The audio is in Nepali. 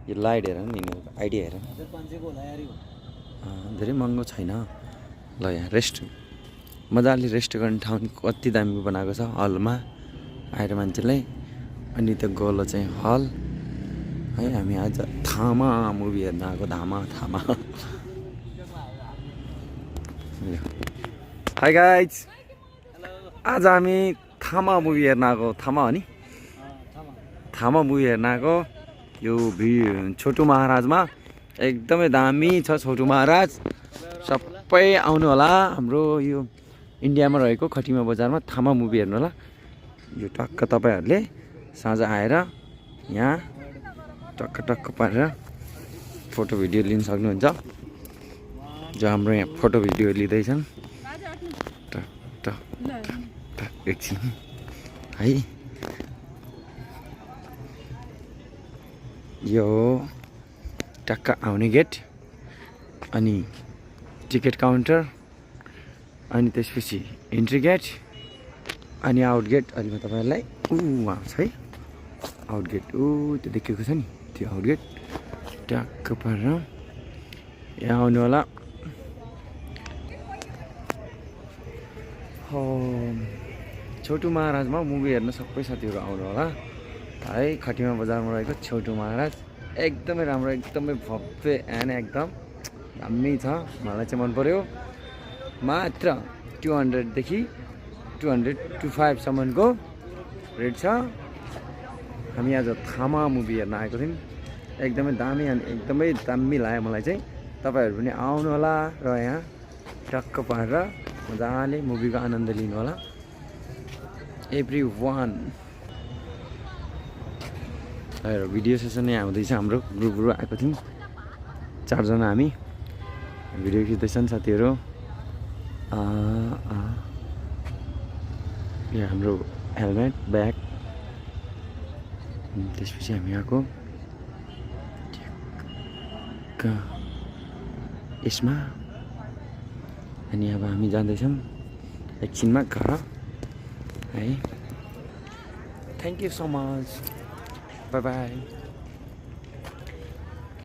यो लाइट हेर नि आइडिया हेर धेरै महँगो छैन ल यहाँ मजाले रेस्ट गर्ने ठाउँ कति दामी बनाएको छ हलमा आएर मान्छेलाई अनि त्यो गोलो चाहिँ हल है हामी आज थामा मुभी हेर्न आएको थामा हाई गाइज आज हामी थामा मुभी हेर्न आएको थामा हो नि थामा मुभी हेर्न आएको यो छोटु महाराजमा एकदमै दामी छ छोटु महाराज सबै आउनु होला हाम्रो यो इन्डियामा रहेको खटिमा बजारमा थामा मुभी हेर्नु होला यो टक्क तपाईहरुले साँझ आएर यहाँ टक्क पारेर फोटो भिडियो लिन सक्नुहुन्छ जो हाम्रो यहाँ फोटो भिडियो लिँदैछन् एकछिन है यो टक्क आउने गेट अनि टिकट काउन्टर अनि त्यसपछि इन्ट्री गेट अनि आउट गेट अहिले म तपाईहरुलाई वहाँ छ है आउट गेट त्यो देखेको छ नि त्यो आउट गेट टक्क पारेर यहाँ आउनु होला छोटु महाराजमा मुभी हेर्न सबै साथीहरु आउनु होला है खटिमा बजारमा रहेको छोटु महाराज एकदमै राम्रो एकदमै भव्य एन्ड एकदम दामी छ मलाई चाहिँ मन पर्यो मात्र 200 देखि 205 सम्मको रेट छ हामी आज थामा मुभी हेर्न आएको थियौं एकदमै दामी अनि एकदमै दामी लाग्यो मलाई चाहिँ तपाईहरु पनि आउनु होला र यहाँ टक्क पारेर मजाले मुभीको आनन्द लिनु होला एभ्रीवान र भिडियो सेसन यहाँ हुँदैछ हाम्रो ग्रुपहरु आएको थियौं 4 जना हामी भिडियो खिच्दैछन् साथीहरु यहाँ हाम्रो हेलमेट ब्याग त्यसपछि हामी आएको यसमा अनि अब हामी जाँदैछौँ एकछिनमा घर है thank you so much by by